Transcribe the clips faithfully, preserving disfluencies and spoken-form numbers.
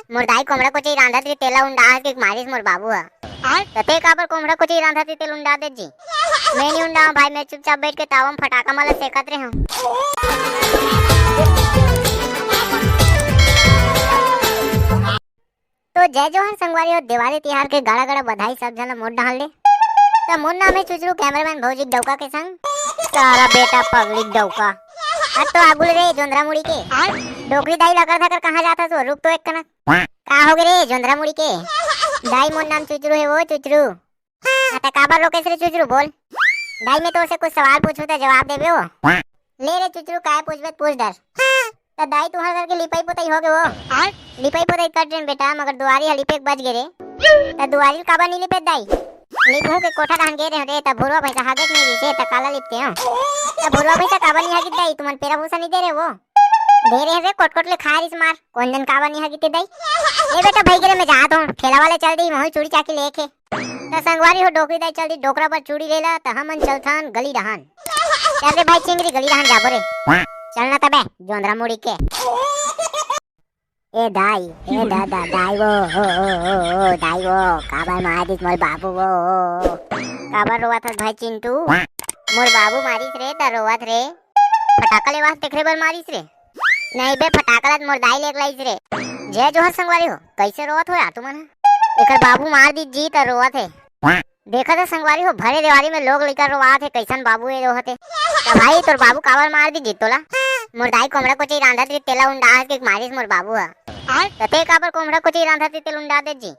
मोर दाई कोमड़ा कोचई रांधत रही, तेला उंडाहस के मारिस मोर बाबू ह। त ते काबर कोमड़ा कोचई रांधत रही, तेला उंडा दे जी। मैं नहीं उंडाहूं भाई, मैं चुपचाप बैठ के तावा म फटाका मन ल सेकत रहे हूं। तो जय जोहार संगवारी हो, दिवाली तिहार के गाड़ा गाड़ा बधाई सब झन ल मोर डहान ले। त मोर नाम हे चुचरू, cameraman भौजी डौका के संग। सारा बेटा पगली डौका। अब तो आगू ले रे जोंधरा मुड़ी के। डोकरी दाई लकर धकर कहाँ जात हस वो? रुक तो एक कनक। का होगे रे जोंधरा मुड़ी के? दाई मोर नाम चुचरू हे वो चुचरू। हाँ, त काबर रोकेस रे चुचरू, बोल। दाई, मैं तोर से कुछ सवाल पूछूं त जवाब देबे वो। ले रे चुचरू, काय पूछबे त पूछ डर। त दाई, तुंहर घर के लिपाई पोताई होगे वो? लिपाई पोताई कर देन बेटा, मगर दुवारी ह लिपे के बच गे रे। त दुवारी ल काबर नी लिपे दाई? लिपहूं के कोठा डहान गे रहे हंव रे, त भुरवा भैंसा हागे के नी रिसे, त काला लिपते हंव। त भुरवा भैंसा काबर नी हागिस दाई, तुमन पेरा भूसा नी दे रहे वो? दे रहे रे, कोट कोट ले खाए रिस मार, कोन जन काबर नी हागिस ते दाई? ए बेटा, भई गे रे, मैं जात हंव, ठेला वाले चल दी, महूं चूड़ी चाकी लेके। त संगवारी हो, डोकरी दाई चल दी डोकरा बर चूड़ी लेला, त हमन चलथन गली डहान। चल रे भाई चिंगरी, गली डहान जाबो रे। चल ना तबे, जोंधरा मुड़ी के। ए दाई, ए दादा, दाई वो, ओ, ओ, ओ, ओ, दाई वो, काबर मार दिस मोर बाबू वो, ओ। काबर रोवत हस भाई चिंटू? मोर बाबू मारिस रे, त रोवत रे। फटाका लेवास तेखरे बर मारिस रे। नहीं बे, फटाका ला त मोर दाई लेके लाइस रे। जय जोहार संगवारी हो, कैसे रोवत हो यार तुमन ह? एकर बाबू मार दिस जी त रोवत हे। देखत ह संगवारी हो, भरे देवारी में लोग लइका रोवात हे, कैसन बाबू ए रोवत हे। त भाई तोर बाबू काबर मार दिस जी तोला? मोर दाई कोमड़ा कोचई रांधत रही, तेला उंडाहस के मारिस मोर बाबू ह। त ते काबर कोमड़ा कोचई रांधत रही, तेला उंडा दे जी।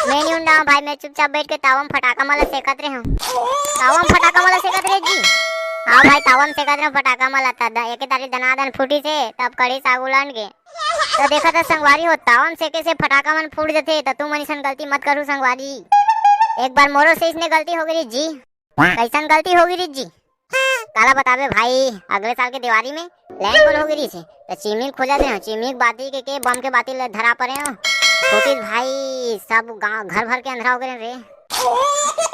मैं नहीं उंडाहूं भाई, मैं चुपचाप बैठ के तावा म फटाका मन ल सेकत रहे हंव। तावा म फटाका मन ल सेकत रहे जी। हाँ भाई, तावा म सेकत रहे हंव फटाका मन ल, त द-, एके तारी दनादन फूटिस हे, तब कड़ी साग उलंड गे। त देखत ह संगवारी हो, तावा म सेके से फटाका मन फूट जथे, त तुमन अइसन गलती मत करू संगवारी। एक बार मोरो से अइसने गलती होगे रिस जी। कैसन गलती होगे रिस जी? काला बताबे भाई, अगले साल के देवारी में लैंड कॉल होगे रिस हे, त चिमनी ल खोजत रहे हंव, चिमनी के बाती के, के बम के बाती ल धरा परे हंव। फूटिस भाई, सब गांव घर भर के अंधरा होगे रहे रे।